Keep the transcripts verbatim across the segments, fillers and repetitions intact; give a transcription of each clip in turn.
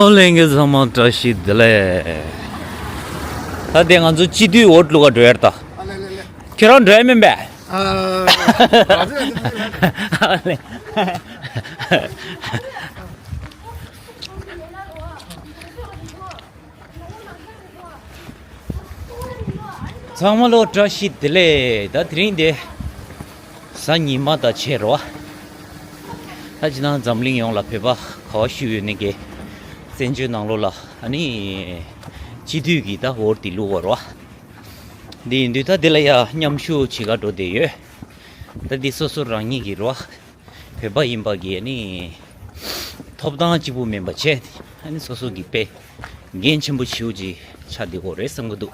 ཨོ་ལྷན་རྒྱས་ཚང་མ་བཀྲ་ཤིས་བདེ་ལེགས། ད་དེ་ང་ཚོ་སྤྱི་འཐུས་འོས་བླུག་ག་འགྲོ་ཡ་རེད་ད། ཁྱེད་རང་འགྲོ་ཡ་མིན་པས། ཨ། ཨ་ལེ། ཚང་མ་ལོ་བཀྲ་ཤིས་བདེ་ལེགས། ད་དེ་རིང་དེ་གཟའ་ཉི་མ་དང་བྱས་རོ། ད་ཅི་ན་འཛམ་གླིང་ཡོངས་ལ་བོད་པ་ག་བ་བཞུགས་ཡོད་ནི་གི་བཙན་བྱོལ་ནང་ལོགས་ལ་ཨ་ནི་སྤྱི་འཐུས་ཀྱི་ད་འོས་དེ་བླུག་པ་རོ། འདི་ཡིན་དུས་ད་འདི་ལ་ཡ་མཉམ་ཞུགས་བྱེད་ག་འགྲོ་བསྡད་ཡོད། ད་འདི་སོ་སོ་རང་ཉིད་ཀྱི་རོ། བོད་པ་ཡིན་པ་གི་ནི་ཐོབ་ཐང་གཅིག་པུ་མིན་པ་བྱས། ཨ་ནི་སོ་སོ་གི་དཔེ་འགན་ཆེན་པོ་ཞེ་པོ་ཅིག་ཆགས་བསྡད་ཀྱི་ཡོད་རེད་བསམ་གྱི་འདུག་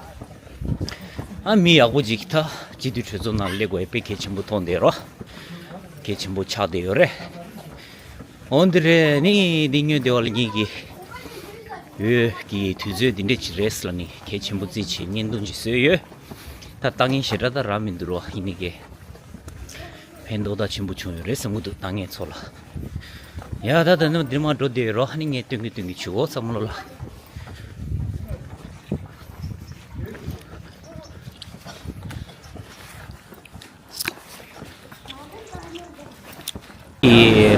ཨ་མི་ཡག་པོ་ཅིག་ད་སྤྱི་འཐུས་གྲོས་ཚོགས་ནང་སླེབས་དགོས་པའི་དཔེ་གལ་ཆེན་པོ་མཐོང་བསྡད་རོ། གལ་ཆེན་པོ་ཆགས་བསྡད་ཡོད་རེད། འོ་འདི་རེད། ནི་འདི་ཉོས་བདེ་བ་ལ་ཉིད་ཀྱི་འོས་ཀྱི་དུས་ཚོད་འདི་འདྲས་ཅིག་རེད་ལབ་ནི་གལ་ཆེན་པོ་བརྩིས་བྱས་བརྙན་ཐུང་ཅིག་བཟོས་ཡོད། ད་ལྟ་ངན་ཞེ་དྲག་ད་རག་མི་འདུག་རོ། ཡིན་ནི་གི་ཕན་ཐོགས་ད་ཆེན་པོ་བྱུང་ཡོད་རེད་བསམ་གྱི་འདུག་ད་ངས་ཚོ་ལ། ཡ་ད་ད་ནི་འདིར་མ་འགྲོ་བསྡད་ཡོད་རོ། ནི་ངས་སྟོན་གི་སྟོན་གི་བྱུག་གོ་བསམ་བློ་ལ།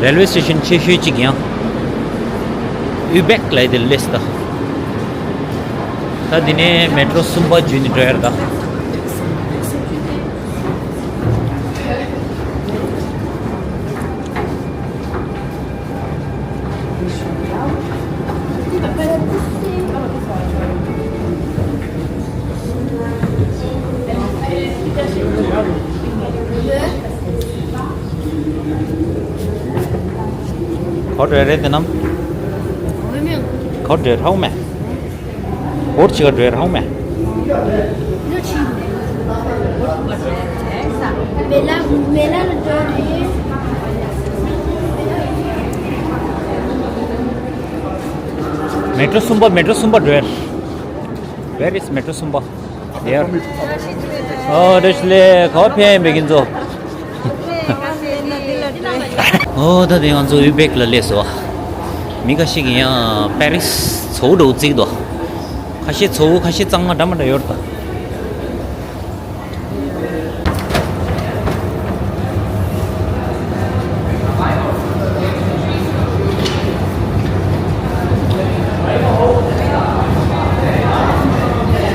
རེལ་ཝེ་སི་ཊེ་ཤན་ཆེ་ཤོས་གཅིག་ཡང་ཨུ་བེག་ལབ་དེ་སླེབས་ད། ད་འདི་ནས་མེ་ཊོ་གསུམ་པ་བརྒྱུད་ནས་འགྲོ་ཡ་རེད་ད། ག་པར་འགྲོ་ཡ་རེད་དེ་ནམ། ག་པར་འགྲོ་ཡ་རེད་ཧ་གོ་མེད། འོར་ཆི་ག་འགྲོ་ཡ་རེད་ཧ་གོ་མེད། མེ་ཊོ་གསུམ་པ། མེ་ཊོ་གསུམ་པ་འགྲོ་ཡ་རེད། Where is Metro Sumba? There. ཨོ་བཀྲ་ཤིས་བདེ་ལེགས། ག་པར་ཕེབས་ཡིན་པས་ཁྱེད་ཚོ། ཨོ་ད་དེ་ང་ཚོ་ཨུ་བེག་ལ་སླེབས་སོང་། མི་ཁ་ཤས་ཀྱིས་ཡང་པེ་རིས་ཚ་བོ་འདྲ་བོ་བརྩི་གི་འདུག་ཁ་ཤས་ཚ་བོ། ཁ་ཤས་གཙང་མ་འདྲ་མི་འདྲ་ཡོད་རེད་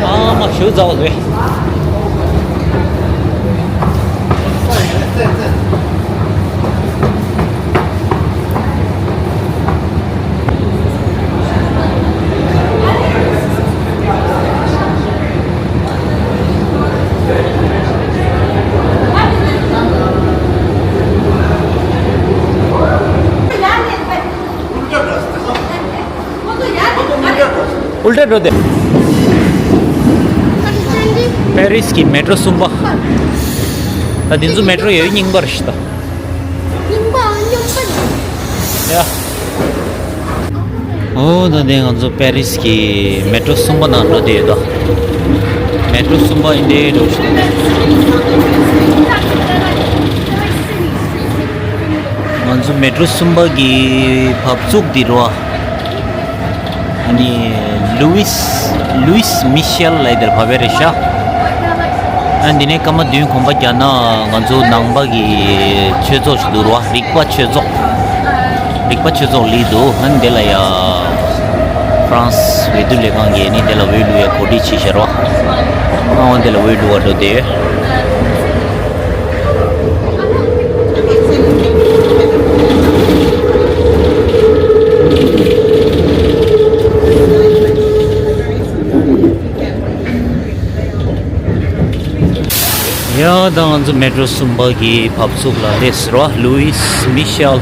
ད། ཨ་མ་ཞུ་ཛའོ་ཟེ། ཨུལ་ཊ་འགྲོ་དེ། པེ་རིས་ཀྱི་མེ་ཊོ་གསུམ་པ། ད་དེ་ཚོ་མེ་ཊོ་ཡོད་རྙིང་པ་རེད་ཤག་ད། རྙིང་པ་རྙིང་པ་རེད། ཡ། ཨོ་ད་དེ་ང་ཚོ་པེ་རིས་ཀྱི་མེ་ཊོ་གསུམ་པ་ནང་འགྲོ་བསྡད་ཡོད་དོ། མེ་ཊོ་གསུམ་པ་ཨིན་དེ་འགྲོ་ཤག་ང་ཚོ་མེ་ཊོ་གསུམ་པ་གི་བབས་ཚུགས་འདི་རོ། ཨ་ནི་ལུའིས་ལུའིས་མི་ཤེལ་ལབ་དེར་བབས་པ་རེད་ཤག་ཨ་འདི་ནས་སྐར་མ་བདུན་གོམ་པ་རྒྱག་ན་ང་ཚོ་ནང་པ་གི་ཆོས་ཚོགས་ཤིག་འདུག་རོ། རིག་པ་ཆོས་ཚོགས། རིག་པ་ཆོས་ཚོགས་སླེབས་འདུག་ཨ་ནི་དེ་ལ་ཡ་ཧྥ་རན་སི་འོས་བསྡུ་ལས་ཁང་གིས་ནི་དེ་ལ་འོས་བླུག་ཡ་གོ་སྒྲིག་བྱས་ཤག་རོ། ཨ་འོ་དེ་ལ་འོས་བླུག་པར་འགྲོ་བསྡད་ཡོད། ཡ་ད་ང་ཚོ་མེ་ཊོ་གསུམ་པ་གི་བབས་ཚུགས་ལ་སླེབས་ཟེར་བ། ལུའིས་མི་ཤེལ།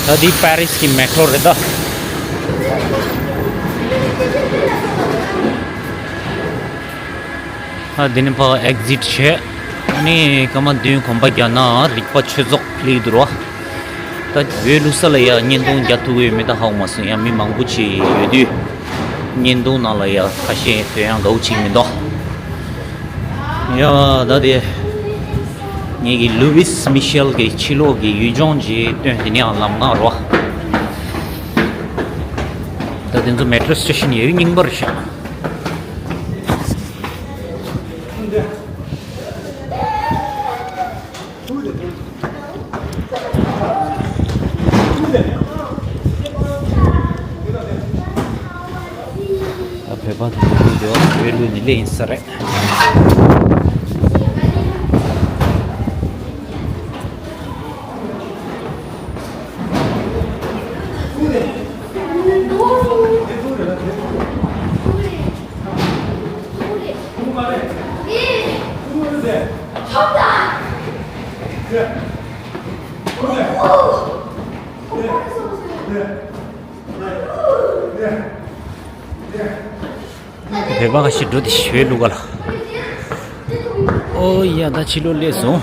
ད་འདི་པེ་རིས་ཀྱི་མེ་ཊོ་རེད་ད། ཨ་འདི་ནས་ཕར་ཨེག་ཛིཊ་བྱས། ཨ་ནི་སྐར་མ་བདུན་གོམ་པ་རྒྱག་ན་རིག་པ་ཆོས་ཚོགས་སླེབས་འདུག་རོ། ད་འོས་བླུག་ས་ལ་ཡ་བརྙན་ཐུང་རྒྱག་ཐུབ་ཀྱི་ཡོད་མེད་ད་ཧ་གོ་མ་སོང་། ཡང་མི་མང་པོ་ཅིག་ཡོད་དུས་བརྙན་ཐུང་ནང་ལ་ཡ་ཁ་ཤས་ཐོན་ཡག་དགའ་པོ་ཅིག་མི་འདུག་ཡ་ད་དེ། ངེད་ཀྱི་ལུ་ཝིས་མི་ཤེལ་གྱི་ཕྱི་ལོགས་ཀྱི་ཡུལ་ལྗོངས་ཀྱི་སྟོན་དེ་ནས་ཡང་ལམ་ཁ་རོ། ད་དེ་ཚོ་མེ་ཊོ་སི་ཊེ་ཤན་ཡོད་རྙིང་པ་རེད་ཤག་ད་བོད་པ་དེ་ཚོ་དེ་བོད་ལུགས་ནས་སླེབས་ཡིན་ས་རེད། བོད་པ་ཁ་ཤས་འགྲོ་དེ་ཞོལ་ལུག་ག་ལ། ཨོ་ཡ་ད་ཕྱི་ལོགས་སླེབས་སོང་།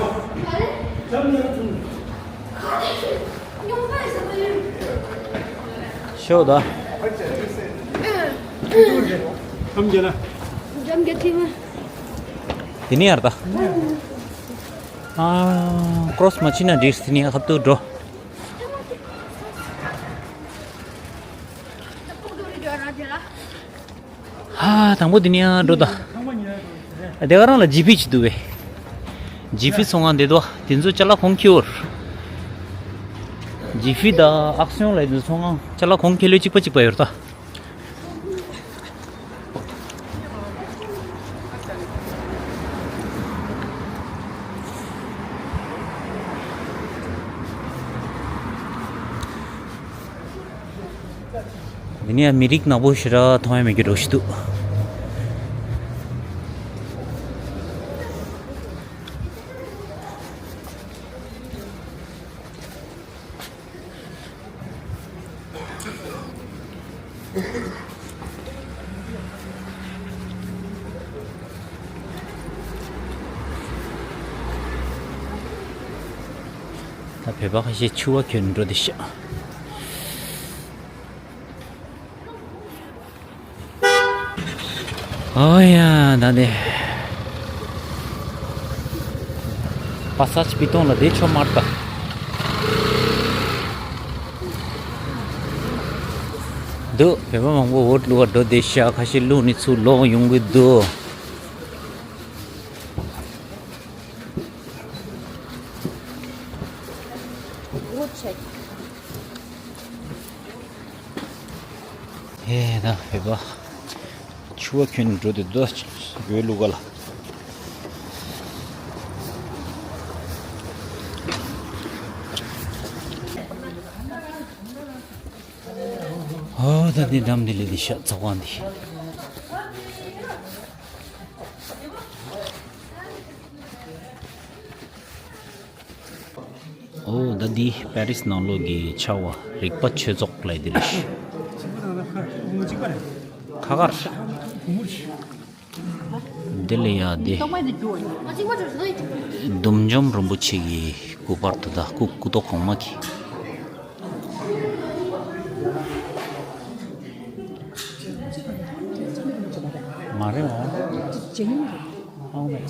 ཤོག་ད། འཇམ་རྒྱལ་ལ། འཇམ་རྒྱལ་ཐིམ། དེ་ནས་ཡར་ད། ཨ། ཀྲོ་སི་མ་ཕྱིན་ན་འགྲིག་དེ་ནས་ཁ་ཐུག་འགྲོ། ཧ། དང་པོ་འདི་ནས་ཡང་འགྲོ་ད། དེ་ག་རང་ལ་ཇི་ཕི་ཅིག་འདུག་བས། ཇི་ཕི་ཚོང་ཁང་འདི་དོ་དེ་ཚོ་ཅ་ལག་གོང་ཁེ་བོར། ཇི་ཕི་དང་ཨག་སི་ཡོང་ལ་དེ་ཚོ་ཚོང་ཁང་ཅ་ལག་གོང་ཁེ་ལོས་གཅིག་པ་གཅིག་པ་ཡོད་ད། འདི་ནས་མི་རིགས་ནག་པོ་ཞེ་དྲག་མཐོང་ཡ་མེད་རྒྱུ་འདྲ་ཞིག་འདུག་ད་བོད་པ་ཁ་ཤས་ཕྱུ་པ་གྱོན་འགྲོ་དེ་ཤག་ཨོ་ཡ་ད་དེ། པ་སཱཇ་པི་ཏོང་ལ་དེ་ཆོ་མར་ད། འདུག་བོད་པ་མང་པོ་འོ་ལུག་ག་འགྲོ་དེ་ཤག་ཁ་ཤས་ལུག་ནི་ཚུར་ལོག་ཡོང་གི་འདུག་ཧེ་ད་བོད་པ་ཕྱུ་པ་གྱོན་འགྲོ་དེ་འདུག་འོ་ལུག་ག་ལ། ཨོ་ད་འདི་འགྲམ་འདི་ལས་འདི་ཤག་ཚོགས་ཁང་འདི། ཨོ་ད་འདི་པེ་རིས་ནང་ལོགས་ཀྱི་ཆར་པ་རིག་པ་ཆོས་ཚོགས་ལབ་ཡ་འདི་རེད། ཁ་ཁར། འདི་ལ་ཡ་འདི། བདུད་འཇོམས་རིན་པོ་ཆེ་གི་སྐུ་པར་དུ་ད་སྐུ་སྐུ་ཐོག་གོང་མ་གི། མ་རེད་བ། ཨང་མེད།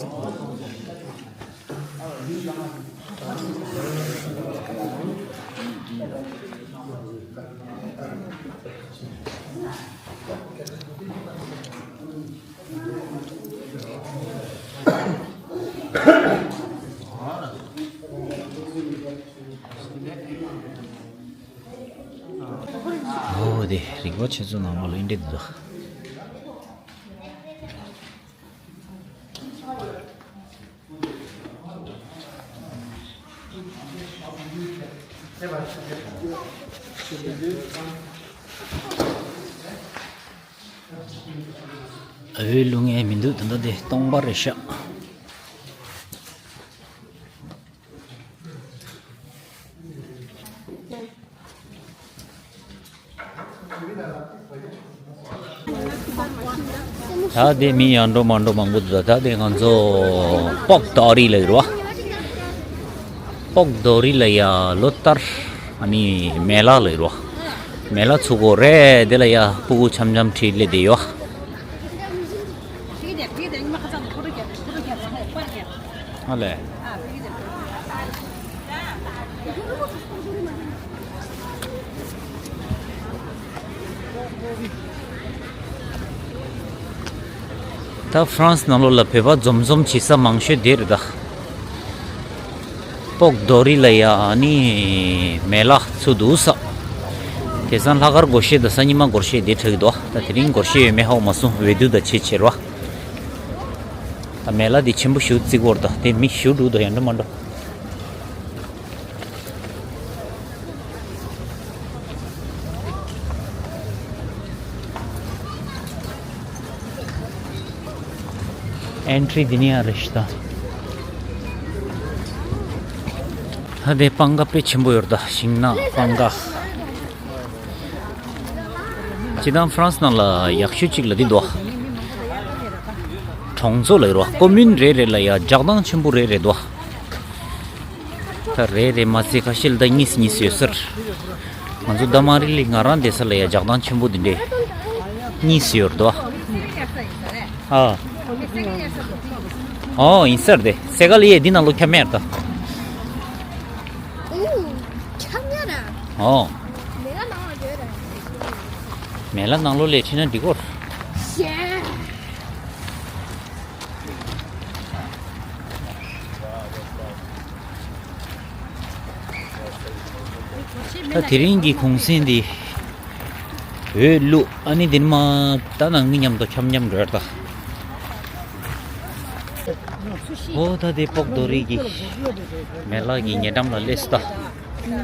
ཨོ་དེ་རིག་པ་ཆོས་ཚོགས་ནང་ལོགས་ལ་ཨིན་འདྲེ་འདུག་ཨ་བའི་ལུག་ངའི་མི་འདུག་ད་ལྟ་དེ་སྟོང་པ་རེད་ཤག་ད་དེ་མི་ཡང་འགྲོ་མ་འགྲོ་མང་པོ་འདུག་ད་དེ་ང་ཚོ་པོག་དོ་རི་ལ་ཡོད་རེད་བ། པོག་དོ་རི་ལ་ཡ་ལོ་ལྟར་ཨ་ནི་མེ་ལ་ལ་ཡོད་རེད་བ། མེ་ལ་ཚུགས་གོ་རེད་དེ་ལ་ཡ་སྤུ་གུ་འཆམ་འཆམ་ཁྲིད་སླེབས་བསྡད་ཡོད། ཨ་ལས། ད་ཧྥ་རན་སི་ནང་ལོགས་ལ་བོད་པ་འཛོམས་འཛོམས་བྱེད་ས་མང་ཤོས་དེ་རེད་ད། པོག་རྡོ་རི་ལ་ཡ་ཨ་ནི་མེ་ལ་ཚུ་འདུག་ས། དེང་སང་ལྷག་དཀར་སྒོར་གཞས་དང་གཟའ་ཉི་མ་སྒོར་གཞས་དེ་གྲགས་ཀྱི་འདུག་ད་དེ་རིང་སྒོར་གཞས་ཡོད་མེད་ཧ་གོ་མ་སོང་། འོས་བསྡུ་དང་ཆེ་ཆེར་བ། ད་མེ་ལ་དེ་ཆེན་པོ་ཞིག་བརྩི་གི་ཡོད་རེད་ད། དེ་མི་ཞིག་འདུག་ད་ཡང་འགྲོ་མ་འགྲོ། ཨེན་ཊི་རི་འདི་ནས་ཡར་རེད་ཤག་ད། ད་དེ་སྤང་ཁ་དཔེ་ཆེན་པོ་ཡོད་རེད་ད། ཤིང་ནགས་སྤང་ཁ། སྤྱིར་བཏང་ཧྥ་རན་སི་ནང་ལ་ཡག་ཤོས་གཅིག་ལ་འདི་འདུག་གྲོང་ཚོ་ལ་ཡོད་རེད་བ། ཀོ་མུན་རེ་རེ་ལ་ཡ་རྒྱག་སྟངས་ཆེན་པོ་རེ་རེ་འདུག་ད་རེ་རེ་མ་ཚད་ཁ་ཤས་ལ་ད་གཉིས་གཉིས་ཡོད་ས་རེད། ང་ཚོ་ད་མ་རི་ལི་ང་རང་བསྡད་ས་ལ་ཡ་རྒྱག་སྟངས་ཆེན་པོ་འདི་འདྲས་གཉིས་ཡོད་རེད་བ། ཨ། ཨོ་ཡིན་ས་རེད། སེ་ག་ལ་ཡས་འདི་ནང་ལོགས་ཁྱབ་མེད་རེད་ད། ཨོ། ཁྱབ་མེད་ར། ཨོ། མེ་ལ་ནང་ལ་ཡོད་ར། མེ་ལ་ནང་ལོགས་ལ་ཁྲིད་ན་འགྲིག་གོ། ཤེ། ད་དེ་རིང་གི་གུང་སེང་འདི་འོས་བླུགས། ཨ་ནི་འདིར་མ་ད་ནང་མི་མཉམ་དུ་འཆམ་འཆམ་འགྲོ་ཡ་ད། ཨོ་ད་དེ་པོག་རྡོ་རི་གི་མེ་ལ་གི་ཉེ་འགྲམ་ལ་སླེབས་སོང་ད།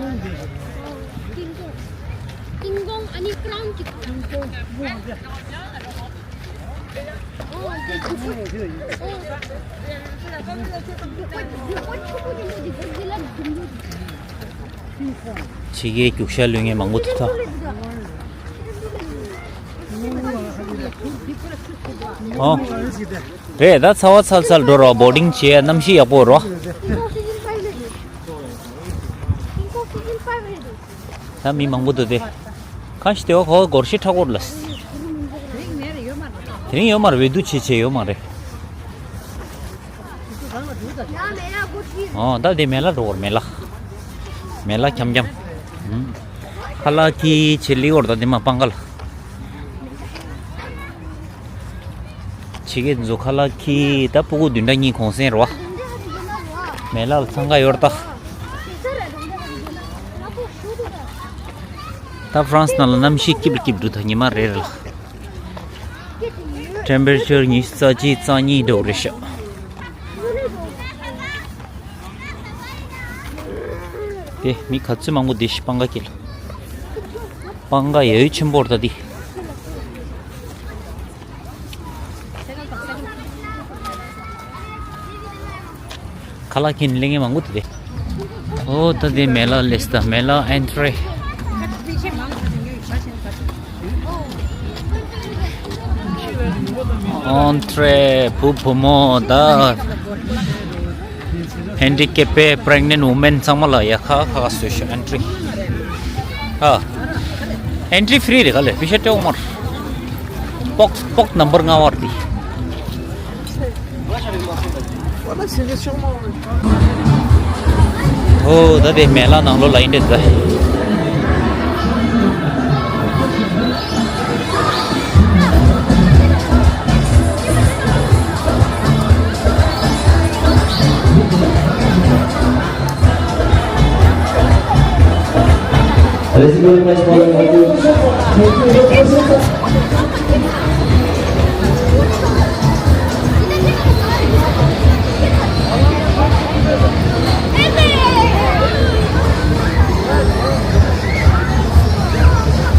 ཏིང་ཀོང་། ཏིང་ཀོང་ཨ་ནི་ཀྲའུན་གྱི་ཏིང་ཀོང་། ཕྱི་རྒྱལ་རྒྱུག་ཤར་ལུས་མཁན་མང་པོ་འདུག་ད། ཨོ། རེད་ད། ཚ་བ་ཚ་ཚ་འགྲོ་རོགས། བོ་ཊིང་བྱེད་ཡ་གནམ་གཤིས་ཡག་པོ་རོགས། ད་མི་མང་པོ་འདུག་སྟེ། ཁ་ཤས་དེ་བ་ཁོ་སྒོར་གཞས་འཁྲབ་ཀྱི་ཡོད་ལ། དེ་རིང་ཡོད་མ་རེད། འོས་བསྡུ་བྱེད་བྱེད་ཡོད་མ་རེད། ཨོ་ད་དེ་མེ་ལ་འགྲོ་བར། མེ་ལ། མེ་ལ་འཁྱམ་འཁྱམ། ཁ་ལག་ཁྱེར་ལེ་བར་ད་དེ་མ་སྤང་ཁ་ལ། ཕྱི་རྒྱལ་ཚོ་ཁ་ལག་ཁྱེར་ད་ཕྲུ་གུ་བདུན་ཕྲག་གཉིས་གུང་སེང་རེད་བ། མེ་ལ་ལ་འཚང་ཁ་ཡོད་རེད་ད། ད་ཧྥ་རན་སི་ནང་ལ་གནམ་གཤིས་སྐྱིད་པོ་སྐྱིད་པོ་འདུག་ད་ཉི་མ་རེ་རེ་ལ། ཊེམ་པེ་རེ་ཅར་ཉི་ཤུ་རྩ་གཅིག་རྩ་གཉིས་འགྲོ་གི་རེད་ཤག་དེ་མི་ག་ཚོད་མང་པོ་འདུག་ཤག་སྤང་ཁ་དཀྱིལ། སྤང་ཁ་ཡ་ཡུལ་ཆེན་པོ་རེད་ད་འདི། ཁ་ལག་ཁྱེར་ནས་སླེབས་མཁན་མང་པོ་འདུག་སྟེ། ཨོ་ད་དེ་མེ་ལ་སླེབས་ད། མེ་ལ་ཨེན་ཊི་རི། ཨེན་ཊི་རི་བུ་བུ་མོ་ད། ཧེན་ཌི་ཀེབ་པེ། པྲེག་ནེན་ཝུ་མེན་ཚང་མ་ལ་ཡ་ཁ་ཁ་བཟོས་ཤག་ཨེན་ཊི་རི། ཨ། ཨེན་ཊི་རི་ཧྥི་རི་རེད་ག་ལེ། པེ་ཤ་སྤྲད་དགོས་མ་རེད། པོག་པོག་ནམ་བར་ལྔ་བ་རེད། ཨོ་ད་དེ་མེ་ལ་ནང་ལོགས་ལ་ཡིན་འདྲ་ད།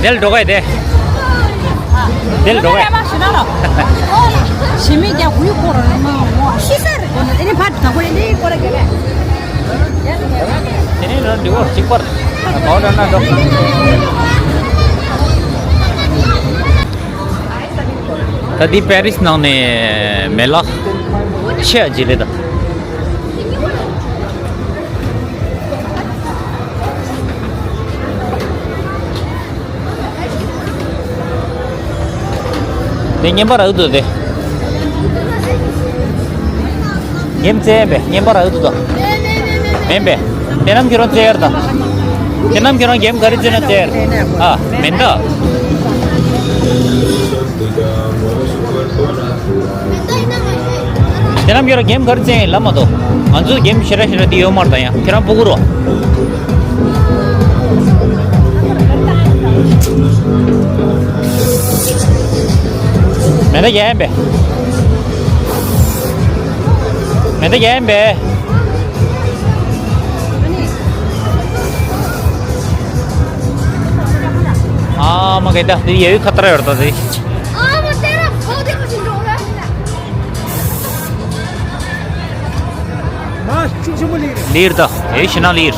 དེ་ལ་འགྲོ་ག་ཡི་དེ། དེ་ལ་འགྲོ་ག་ཡི། ཞི་མི་རྒྱ་གུ་ཡི་སྐོར་ལ་མ་འོ་ཤི་ས་རེད་གོ་ན། དེ་ནི་ཕར་དགོས་ལས་འདི་སྐོར་ལ་རྒྱབ་པས། དེ་ནི་རང་འདི་བོ་གཅིག་པར་གོ་ར་ན་འགྲོ། ད་འདི་པེ་རིས་ནང་ནས་མེ་ལ་ཆེ་བ་ཅིག་རེད་ད། དེ་བརྙན་པར་རག་འདུག་དེ། འགེམས་རྩེ་ཡིན་པས། བརྙན་པར་ཨུ་ཏུ་དང་། མེན་པས། དེ་རྣམས་ཁྱོད་རང་རྩེ་ཡར་དང་། དེ་རྣམས་ཁྱོད་རང་འགེམས་ག་རེ་རྩེ་ན་རྩེ་ཡར། ཨ་མེན་ད། དེ་རྣམས་ཁྱོད་རང་འགེམས་ག་རེ་རྩེ་ཡིན་ལབ་མ་གཏོགས། ང་ཚོ་འགེམས་ཞེ་དྲག་ཞེ་དྲག་དེ་ཡོད་མ་རེད་ད། ཡང་ཁྱོད་རང་སྤུ་གུ་རོ། མེ་མདའ་རྒྱག་ཡིན་པས། མེ་མདའ་རྒྱག་ཡིན་པས། ཨ་མ་གེ་ད་དེ་ཡ་ཡུ་ཁ་ཏར་ཡོད་ད་དེ། ལིར་ད་ཨེ་ཤི་ན་ལིར།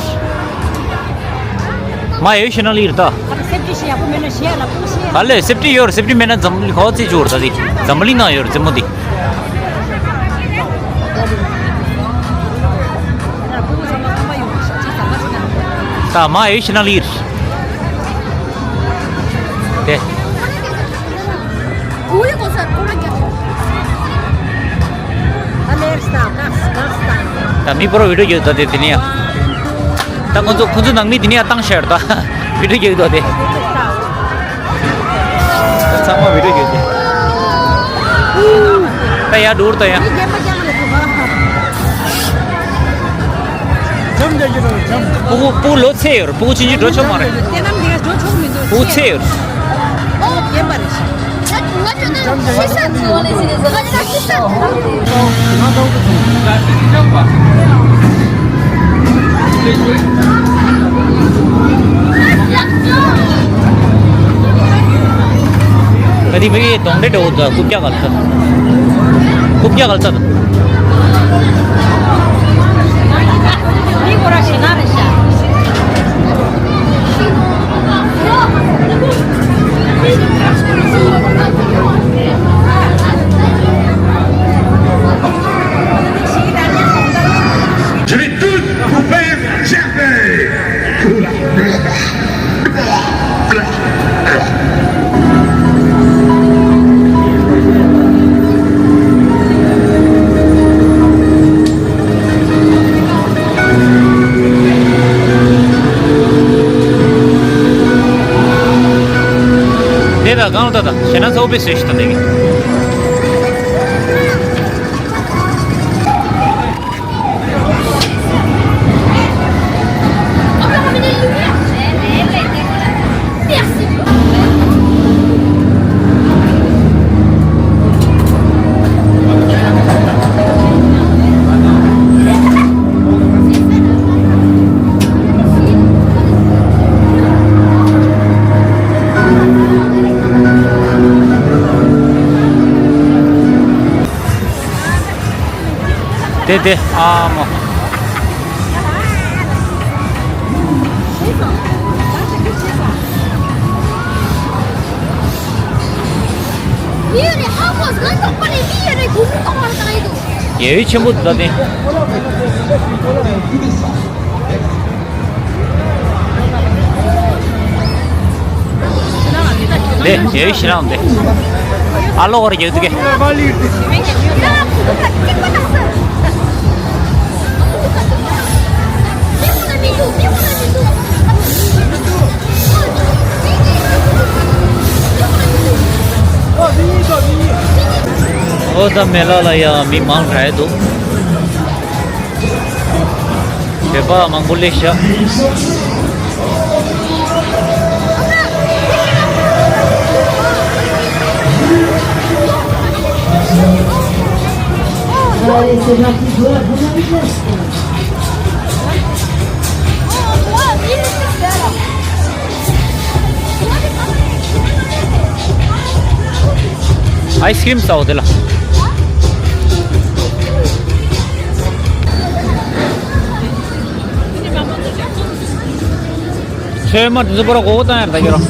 མ་ཡོད་ཤི་ན་ལིར་ད། ག་ལེ་སེབ་ཏི་ཡོད་རེད། སེབ་ཏི་མེད་ན་འཛམ་གླིང་ཁོ་ཚེ་ཅུ་རེད་ད་དེ། འཛམ་གླིང་ནང་ཡོད་རེད་རྩེད་མོ་དེ། ད་མ་ཡོད་ཤི་ན་ལིར། དེ། ད་མི་པོ་ར་བི་ཌིའོ་རྒྱག་ད་དེ་དེ་ནས་ཡ། ད་ཁོ་ཚོ་ཁོ་ཚོ་ནང་མི་དེ་ནས་ཡ་བཏང་ཤར་ད། བི་ཌིའོ་རྒྱག་ད་དེ། ཚང་མ་བི་ཌིའོ་རྒྱག་དེ། ད་ཡ་འགྲོ་ད་ཡ། སྤུ་གུ་སྤུ་གུ་ལོ་ཚད་ཡོད་རེད། སྤུ་གུ་ཆུང་ཆུང་འགྲོ་ཆོག་མ་རེད། སྤུ་གུ་ཚད་ཡོད་རེད། ད་དེ་མི་གི་གདོང་འདྲེ་འདྲ་བོ་ད་རྐུབ་བཀྱག་ག་ལ་ཚ། རྐུབ་བཀྱག་ག་ལ་ཚ། Je vais tout vous faire jamais. དེ་དང་གང་ལ་ད་ད་ཞེ་ན་ཚ་བོ་པེ་སོས་ཤི་ད་དེ་གི། དེ་དེ་ཨ་མ། ཡ་ཡུ་ཆེན་པོ་འདུག་ད་དེ། དེ་ཡ་ཡུ་ཤི་རང་དེ། ཨ་ལོ་གར་རྒྱག་དུ་གེ། ཨོ་ད་མེ་ལ་ལ་ཡ་མི་མང་ར་ཡ་འདུག་བོད་པ་མང་པོ་སླེབས་ཤག་ཨའི་སི་ཀྲིམ་ཟ་འོ་དེ་ལ། ཚོད་མ་དེ་ཚོ་པོ་ར་གོ་གོ་བཏང་ཡར་ད་ཁྱོད་རང་།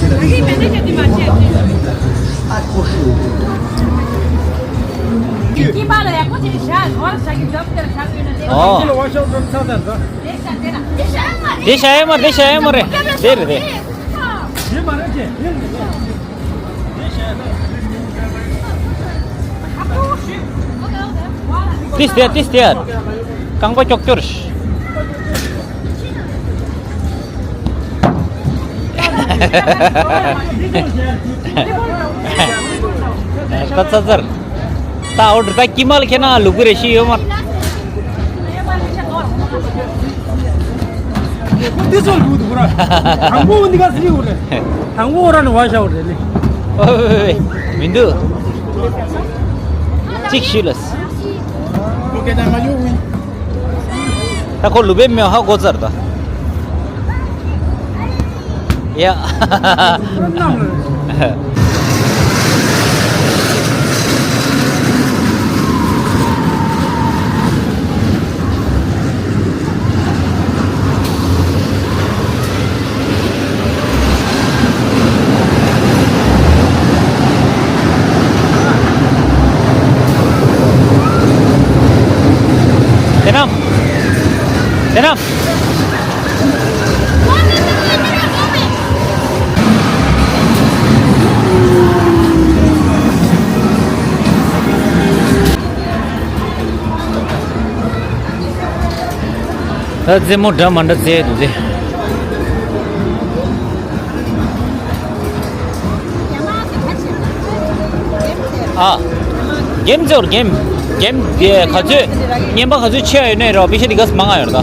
ཨོ། དེ་བྱ་ཡ་མ་རེད། དེ་བྱ་ཡ་མ་རེད། དེ་རེད་དེ། ཏིས་ཏེ་ཏིས་ཏེ། རྐང་པ་ཀྱོག་ཀྱོར། ད་ཚ་ཚར། ད་འོ་ད་ཀྱི་མལ་ཁྱེད་ན་ལུག་རེ་ཤི་ཡོད་མ། འདི་ཚོ་ལུག་འདུག་ར། དང་པོ་འདི་ག་སི་ལུག་རེད། དང་པོ་ར་ནི་བ་ཤ་རེད་ནི། ཨོ་ཝེ་ཝེ་ཝེ། མི་འདུག་ཅིག་ཤི་ལས། ལུག་སྐད་དང་མ་ཡོང་བའི། ད་ཁོ་ལུག་པའི་མེ་ཧ་གོ་ཚར་ད། ཡ། དེ་ན། དེ་ན། ད་རྩེད་མོ་འདྲ་མ་འདྲ་རྩེ་འདུག་སྟེ། ཨ། གེམ་ཟེར་གེམ། གེམ་དེ་ག་ཚོད། རྔན་པ་ག་ཚོད་ཆེ་བ་ཡོད་ནའི་རོ་པི་ཤ་དེ་ག་ས་མང་ང་ཡོད་ར་ད།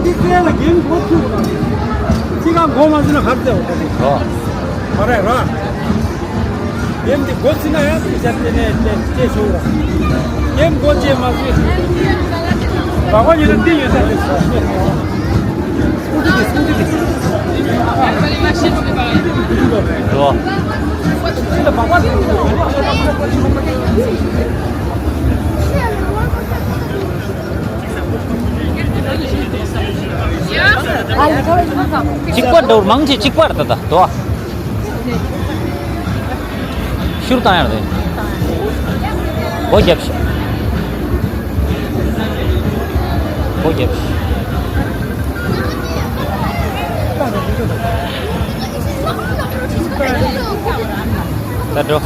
འདི་རྩེ་ལ་གེམ་གོ་ཐུབ་ར། ཅི་གང་གོ་མ་ཟིན་ན་གར་རྩེ་བ་ད། རོ། མ་རེད་ར། གེམ་འདི་འགོ་ཚུགས་ན་ཡང་དེ་ཆ་དེ་ནས་དེ་དེ་ཞུ་ར། གེམ་འགོ་བྱེད་མ་ཟིན། བ་བ་ཡིན་ན་འདི་ཡོད་ས་རེད། སྐུ་དྲི་དེ་སྐུ་དྲི་དེ། འགྲོ། གཅིག་པ་འགྲོ་མང་ཆེ་གཅིག་པ་རེད་ད་ལྟ་དོ། ཤུར་བཏང་ཡར་དེ། སྒོ་རྒྱབ་ཤིག་སྒོ་རྒྱབ་ཤིག་ད་འགྲོ།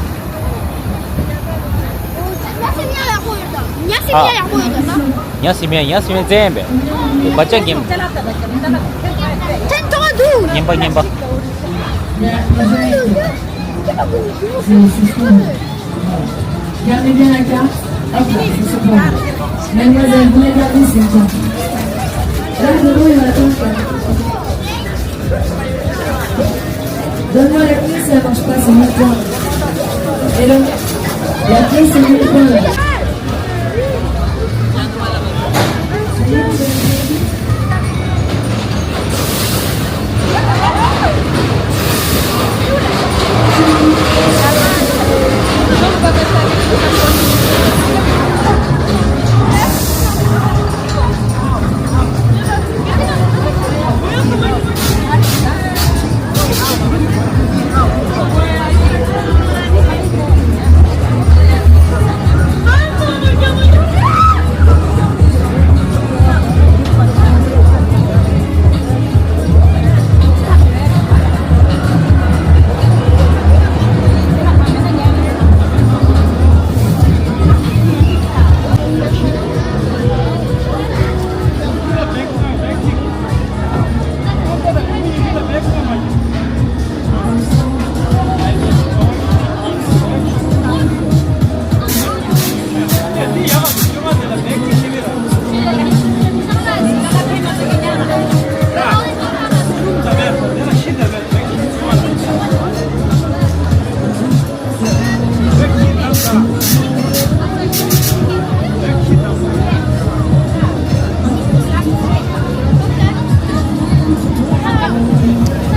ཉ་སི་མི་ཡ་ཡག་པོ་ཡོད་ད། ཉ་སི་མི་ཡ་ཡག་པོ་ཡོད་ད། ཉ་སི་མི་ཡ་ཉ་སི་མི་ཡ་བཙན་པས། བ་ཅག་གིམ། ཐན་ཐོག་འདུག་ངན་པ་ངན་པ། Gardez bien la carte. Hop là, c'est bon. Mademoiselle, vous regardez, c'est bien. Là, devant, il y a la carte. Donne-moi la clé, ça marche pas, c'est mon point. Et là, la clé, c'est mon point.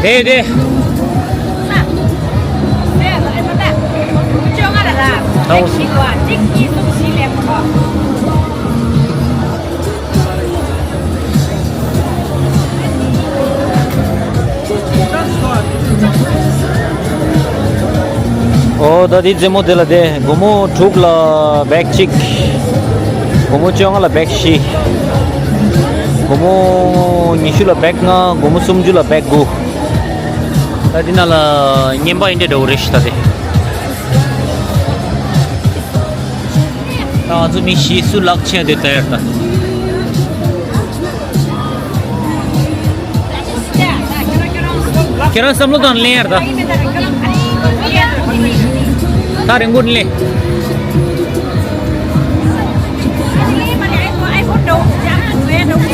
དེ་དེ། ཨོ་ད་དེ་རྩེད་མོ་དེ་ལ་དེ་སྒོར་མོ་དྲུག་ལ་བེག་གཅིག་སྒོར་མོ་བཅོ་ལྔ་ལ་བེག་བཞི། སྒོར་མོ་ཉི་ཤུ་ལ་བེག་ལྔ། སྒོར་མོ་སུམ་ཅུ་ལ་བེག་དགུ། ད་དེ་ན་ལ་རྔན་པ་ཡིན་འདྲ་འདྲ་བོ་རེད་ཤི་ད་དེ། ད་ང་ཚོ་མི་བཞི་སུ་ལག་ཆད་དེ་ལྟ་ཡར་ད། ཁྱེད་རང་བསམ་བློ་བཏང་ལེན་ཡར་ད། ད་རིང་པོ་ལེན།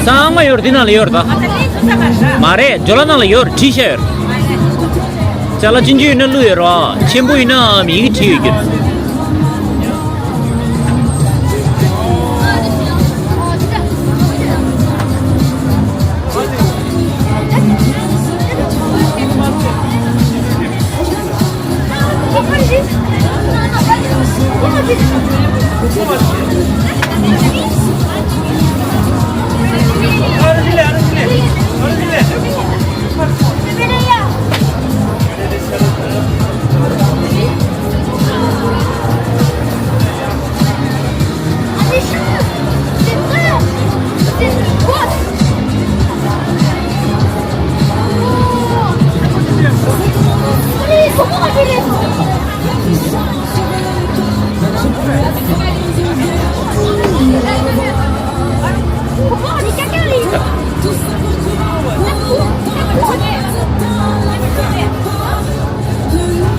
ཚང་མ་ཡོད་རེད། འདི་ནང་ལ་ཡོད་རེད་ད། མ་རེད། ཇོ་ལ་ནང་ལ་ཡོད་རེད། བྲིས་བཞག་ཡོད་རེད། ཅ་ལག་ཆུང་ཆུང་ཡིན་ན་བླུགས་ཡོད་རེད། ཆེན་པོ་ཡིན་ནའང་ཡི་གེ་བྲིས་ཡོད་ཀྱི་རེད།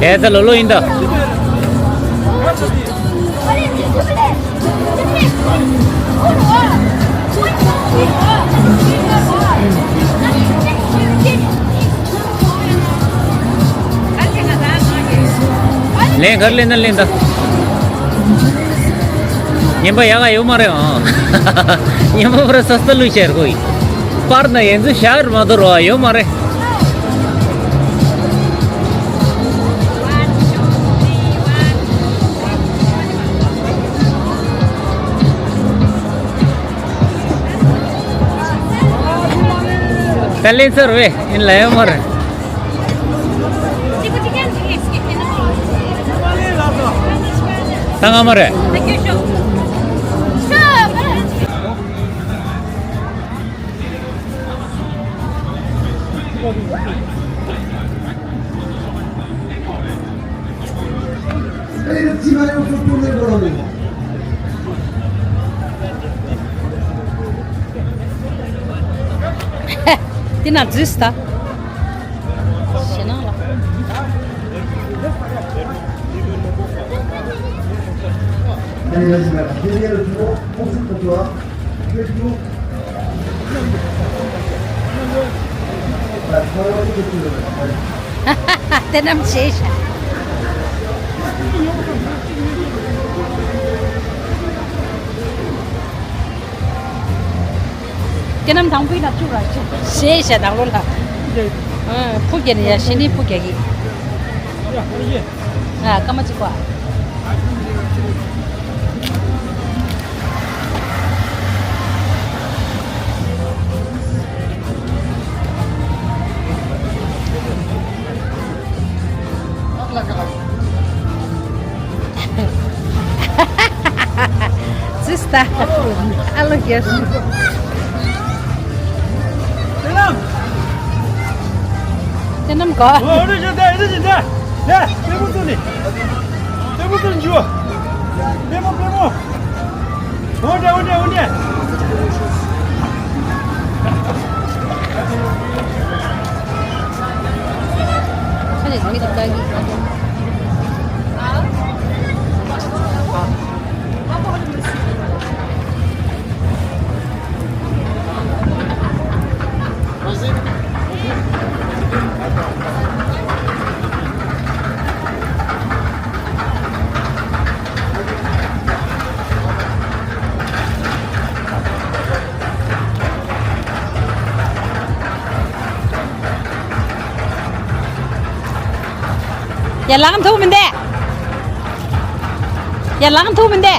ཨེ་ད་ལོ་ལོ་ཡིན་ད། ལེན་གར་ལེན་ན་ལེན་ད། ཉན་པ་ཡག་ག་ཡོད་མ་རེད་ཨང་། ཉན་པ་པར་སོ་སོ་ལུས་ཤེར་གོ་ཡི། པར་ན་ཡན་ཚུ་ཤར་མ་དོར་བ་ཡོད་མ་རེད། ད་ལེན་ཚར་བས་ཡིན་ལ་ཡོད་མ་རེད། ད་ང་མ་རེད། དེ་ན་འཛུལ་སྟ། ཞེད་སྣང་ལ། དེ་རྣམས་ཞེས་བྱ། དེ་རྣམས་དང་པོའི་ནག་ཆུ་ར་ཆུ་ཞེས་བྱ་དང་ལོ་ལ། ཨ། ཕུ་རྒྱ་ནི་ཡ་ཞི་ནི་ཕུ་རྒྱ་གི། ཨ། ཀ་མ་ཅི་ཀ། ཙིས་ད། ཨ་ལོ་རྒྱལ་སོང་། དེ་རྣམས་གོ། ཡ་ལང་ཐུག་མི་འདེ། ཡ་ལང་ཐུག་མི་འདེ།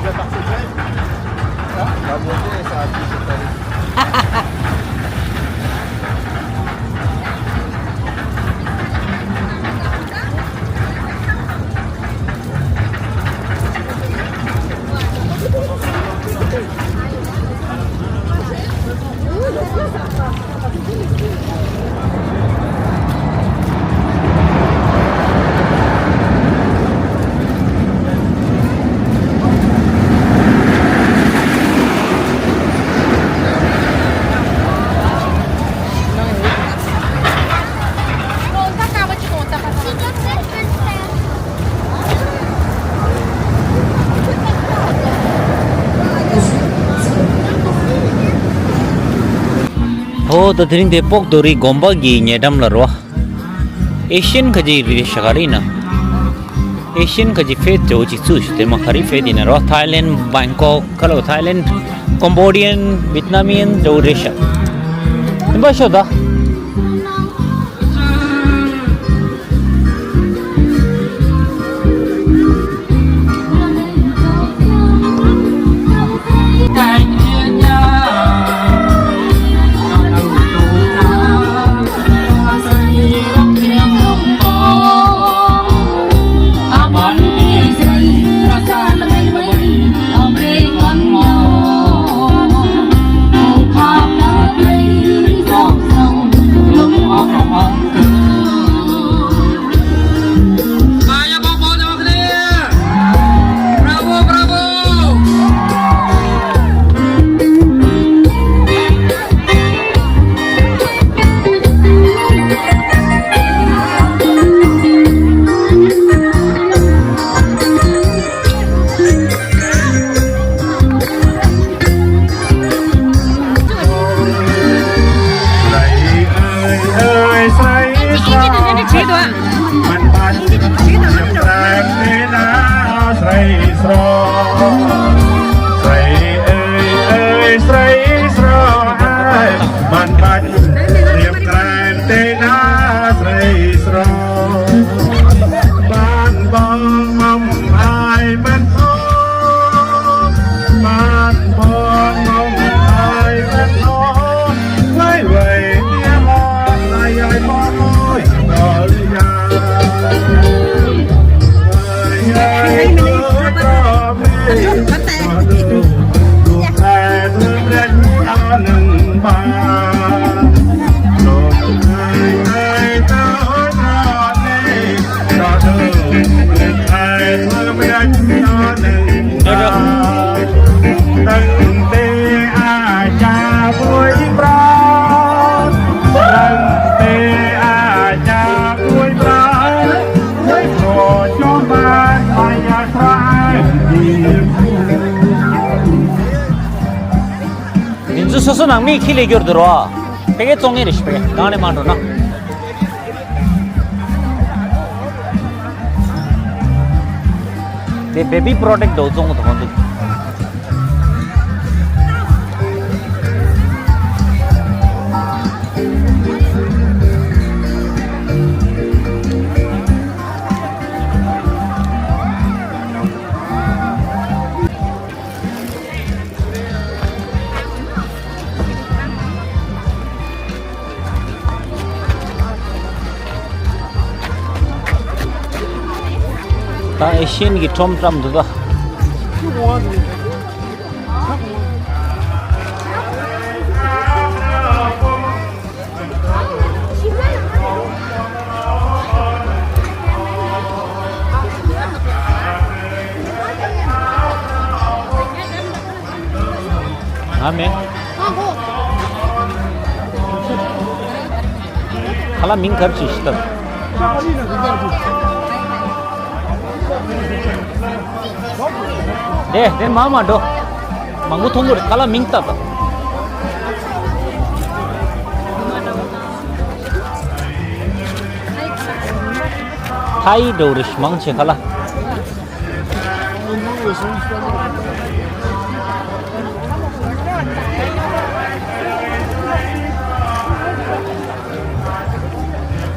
ཨོ་ད་དེ་རིང་དེ་སྤོག་རྡོ་རི་དགོན་པ་གི་ཉེ་འགྲམ་ལ་རོ། ཨེ་ཤི་ཡན་ཁ་ཅིག་རི་ཤ་ག་རི་ན། ཨེ་ཤི་ཡན་ཁ་ཅིག་ཕེད་དེ་འོ་ཅིག་ཚུགས་ཤིག་དེ་མ་ག་རི་ཕེད་དེ་ན་རོ། ཐའི་ལེན། བྷེང་ཀོག་ཁ་ལོ། ཐའི་ལེན། ཀོམ་བོ་ཌི་ཡན། ཝེད་ནམ་ཡན་འདྲ་བོ་རེད་ཤག་ཡིན་པ་ཤོད་ད། འདི་ཚོ་སོ་སོ་ནང་མི་ཁྱི་ལས་སྐྱོར་འདུག་རོ། ཕ་གི་བཙོང་མཁན་རེད་ཤག་ཕ་གི་གང་ནས་མ་འགྲོ་ན། དེ་བེ་བི་པྲོ་ཊེག་འདྲ་བོ་བཙོང་གི་འདུག་ཁོང་ཚོ། ད་ཨེ་ཤི་ཡན་གྱི་ཁྲོམ་བཀྲམ་འདུག་ད། ང་མེད། ཁ་ལག་མིང་ག་རེ་ཞིག་ཞུ་ཐུབ། དེ་དེ་མང་མང་འགྲོ། མང་པོ་མཐོང་གི་རེད། ཁ་ལག་མིང་ལྟ་དང་། ཐའི་འགྲོ་རེད་མང་ཆེ་ཁ་ལག།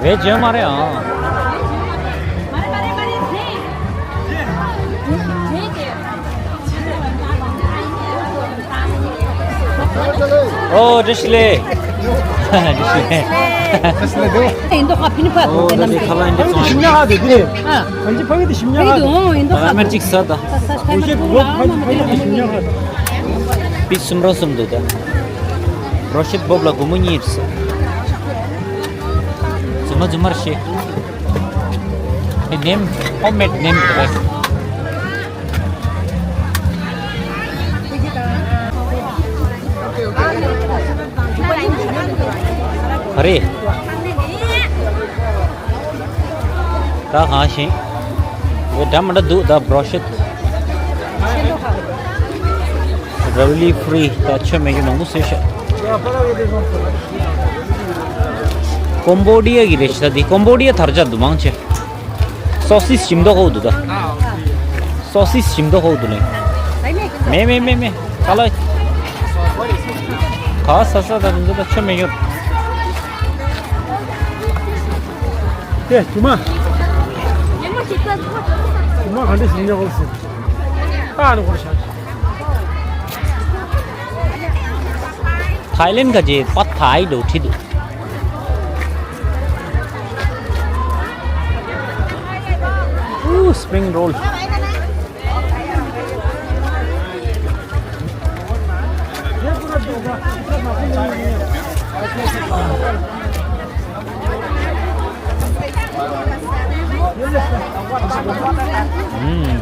བེ་ཇི་མ་རེད་ཨང་། ཨོ་བཀྲ་ཤིས་བདེ་ལེགས། བཀྲ་ཤིས་བདེ་ལེགས། ཨོ་ད་དེ་ཁ་ལག་འདི་ཚོ་ཞིམ་ཉག་ག་དེ་དེ། གང་ཅི་ཕ་གི་དེ་ཞིམ་ཉག་ག་དེ། ཨ་མར་གཅིག་ཟ་ད། ཨོ་ཤེ་བོ་ཕ་གི་ཕ་གི་དེ་ཞིམ་ཉག་ག་དེ། པི་སུམ་རོ་གསུམ་འདུག་ད། རོ་ཤིད་བོབ་ལ་སྒོར་མོ་གཉིས་རེད་ཟེར། རྫུན་མ་རྫུན་མ་རེད་ཤེས། དེ་ནེམ་ཧོམ་མེད་ནེམ་རེད། ག་རེ། ད་གང་ཞིག་འོ་འདྲ་མི་འདྲ་འདུག་ད་བོ་རོ་ཤིད། ར་ཝི་ལི་ཕི་རི་ད་ཆོ་མེད་རྒྱུ་མང་པོ་བཟོས་ཤག་ཀོམ་བོ་ཌི་ཡ་གི་རེད་ཤག་འདི་ཀོམ་བོ་ཌི་ཡ་དར་ཆ་འདུག་མང་ཆེ། སོ་སིས་ཞིམ་མདོག་ཁ་བོ་འདུག་ད། སོ་སིས་ཞིམ་མདོག་ཁ་བོ་འདུག་ལེ། མེ་མེ་མེ་མེ། ཁ་ལ། ག་ས་ས་ད་འདི་ད་ཆོ་མེ་ཡོད། དེ་ཇུ་མ། ཇུ་མ་ག་འདྲ་ཞིམ་མདོག་ཁ་བོ་ཟེར། ཨ་ནི་ཁོར་ཤ། ཐའི་ལེན་ག་ཅེ་པ་ཐའི་ལོ་ཁྲི་འདུག་ཨུ་སི་པི་རིང་རོལ། ཨུམ།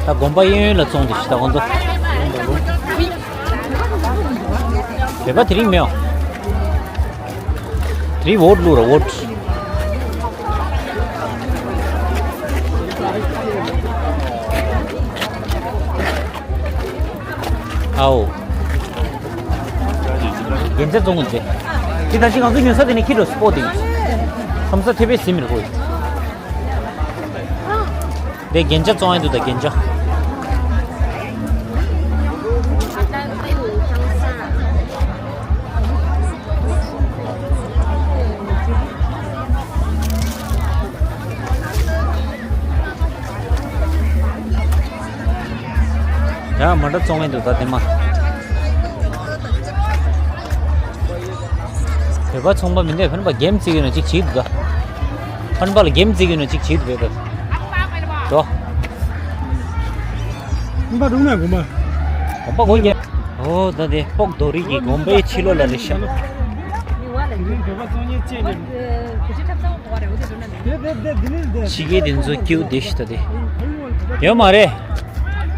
ད་དགོན་པ་གཡས་གཡོན་ལ་བཙོང་དེ་ཤི་ད་ཁོང་ཚོ། བོད་པ་དེ་རིང་མེད་འོ། དེ་རིང་འོ་ཊི་བླུགས་ར་འོ་ཊི། ཨའོ། རྒྱན་ཆ་བཙོང་གི་འདུག་དེ་ད་ཅི་ང་ཚོ་ཉོ་ས་དེ་ནས་ཁྱི་འགྲོ་སྤོ་དེ། ཁམས་ས་ཐེ་བའི་སིམ་རེད་ཁོ། དེ་རྒྱན་ཆ་བཙོང་ཡ་འདུག་ད་རྒྱན་ཆ། ཡ་མ་འདྲ་བཙོང་ཡ་འདུག་ད་དེ་མ། བོད་པ་ཚོང་པ་མི་འདུག་ཕན་པ་གེམ་རྩེ་གི་ན་ཅིག་བྱེད་འདུག་ད། ཕན་པ་ལ་གེམ་རྩེ་གི་ན་ཅིག་བྱེད་འདུག་བོད་པ། འགྲོ། ཕན་པ་འདུག་ན་གོ་མ། གོམ་པ་གོ་རྒྱ། ཨོ་ད་དེ་སྤོག་རྡོ་རིགས་ཀྱི་གོམ་པའི་ཕྱི་ལོགས་ལ་རེད་ཤག་ཕྱི་རྒྱལ་དེ་ཚོ་སྐྱིད་པོ་བསྡད་ཤག་ད་དེ། ཡོད་མ་རེད།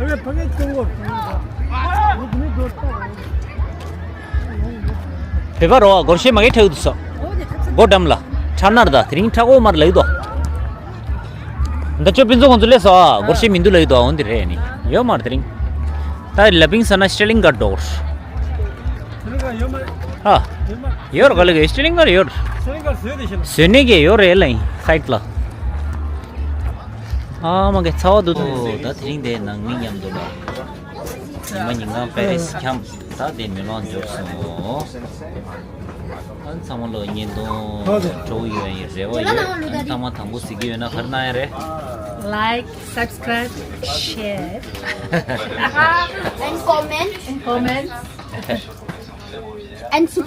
བོད་པ་རོ་སྒོར་གཞས་མ་གི་ཁྲག་འདུག་སོ། སྒོ་འགྲམ་ལ། ཁྲ་ནར་ད་དེ་རིང་ཁྲག་འོ་མར་ལ་ཡོད་དོ། འདི་ཆོ་ཕུན་ཚོགས་ཁོང་ཚོ་སླེབས་སོ་ཨ། སྒོར་གཞས་མི་འདུག་ལ་ཡོད་དོ་འོན་ཏེ་རེད་ནི། ཡོད་མ་རེད་དེ་རིང་། ད་ལ་པིང་ས་ན་སི་ཊེ་ལིང་ག་འགྲོ། ཧ། ཡོད་ར་ག་ལ་གི་སི་ཊེ་ལིང་ག་རེ་ཡོད། བཟོས་ནས་གི་ཡོད་རེད་ལ་ཡིན་སའིད་ལ། ཨ་མ་གི་ཚ་བ་འདུག་ད་དེ་རིང་དེ་ནང་མི་མཉམ་དུ་ལ། ཉི་མ་ཉིན་གང་པེ་རི་སི་འཁྱམས། ད་དེ་མེ་ལོང་འབྱོར་སོང་། ཨ་ཚང་མ་ལོ་བརྙན་ཐུང་འགྲོ་ཡོད་ཡིན་རེ་བ་ཡོད། ཨ་ཚང་མ་དང་པོ་གཟིགས་ཀྱི་ཡོད་ན་ཧར་གནང་ཡ་རེད། Like, subscribe, share. And comment. And comment. And subscribe.